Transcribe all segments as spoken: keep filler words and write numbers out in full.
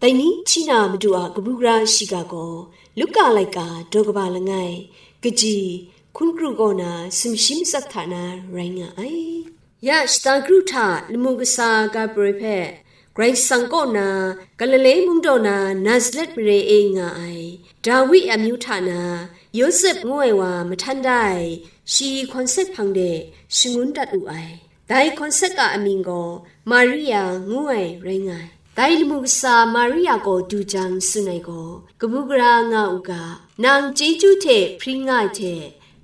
Dai ni hti na Madu a kabu gara shiga gaw Luka laika daw kaba langai, kaji hkun kru kaw na sumshi matsat hta na rai nga ai. Ya shata kru hta lamu kasa Gabriel hpe Karai Kasang kaw na Galile mung daw na Nazaret mare e nga ai Dawi amyu hta na Yawsep ngu ai wa mahtan da ai shi hkawnsek hpang de shangun dat wu ai. Dai hkawnsek a amying gaw Maria ngu ai rai nga ai. Dai lamu kasa Maria gaw du jang tsun ai gaw, kabu gara nga u ga, nang chyeju hte hpring nga ai hte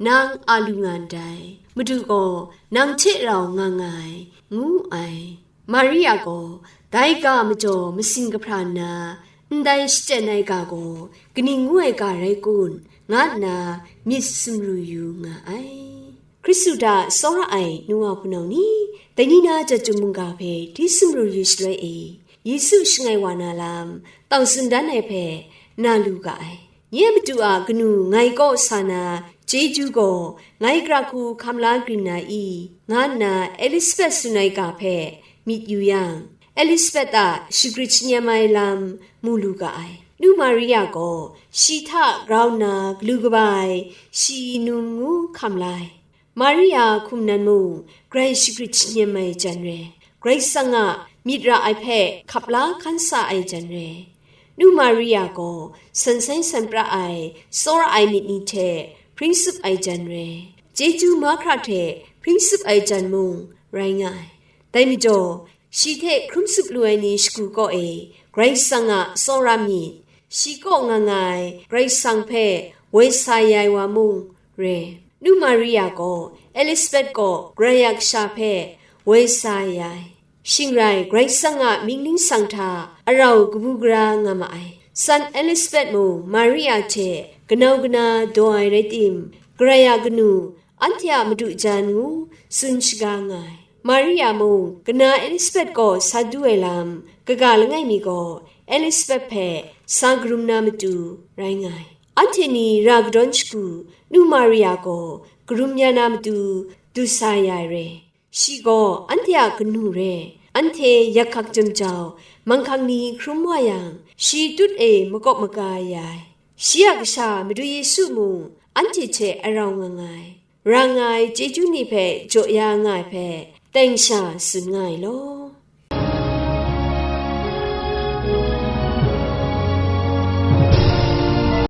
nang a lu nga ndai, Madu gaw nang hte rau nga nga ai, ngu ai. Maria gaw dai ga majaw masin kahpra nna, ndai shachyen ai ga gaw kaning ngu ai ga rai kun, nga nna myit sumru yu nga ai. Hkristu hta tsawra ai nu wa hpunau ni, dai ni na chyeju mungga hpe hti sumru yu shaloi e, Yesu shangai wa na lam tau tsun dan ai hpe na lu ga ai. Nye Madu a kanu ngai kaw sa na chyeju gaw ngai gara hku hkam la grin na i? Nga nna Elisabet tsun ai ga hpe myit yu yang, Elisabet a shagrit shanyem ai lam mu lu ga ai. Nu Maria gaw shi hta grau nna galu kaba ai shi num ngu hkam la ai. Maria hkum nan mung grai shagrit shanyem ai jan re, Karai Kasang a myit ra ai hpe hkap la hkan sa ai jan re. Nu Maria gaw san sai san pra ai, tsawra ai myit ni hte hpring tsup ai jan re, chyeju mahkra hte hpring tsup ai jan mung rai nga ai. Dai majaw, shi hte hkrum tsup lu ai ni shagu kaw e Karai Kasang a tsawra myit, shi kaw nga nga ai Karai Kasang hpe woi sa ya ai wa mung re. Nu Maria gaw Elisabet kaw Karai a Kasha hpe woi sa ya ai. Shing rai, Karai Kasang a mying ningsang hta arau kabu gara nga ma ai. San Elisabet mung Maria hte kanau kana daw ai rai tim, Karai a kanu, anhte a madu jan ngu tsun shaga nga ai. Maria mung kana Elisabet kaw sa du ai lam kaga langai mi gaw Elisabet hpe sa karum na matu rai nga ai. Anhte ni ra kadawn shagu nu Maria gaw karum ya na matu du sa ya ai re. Shi gaw anhte a kanu re, anhte yak hkak jam jau, manghkang ni hkrum wa yang, shi tut e makawp maga ya ai. Shi a kasha Madu Yesu mung anhte hte arau nga nga ai. Ra nga ai chyeju ni hpe jaw ya nga ai hpe, teng sha tsun nga ai law.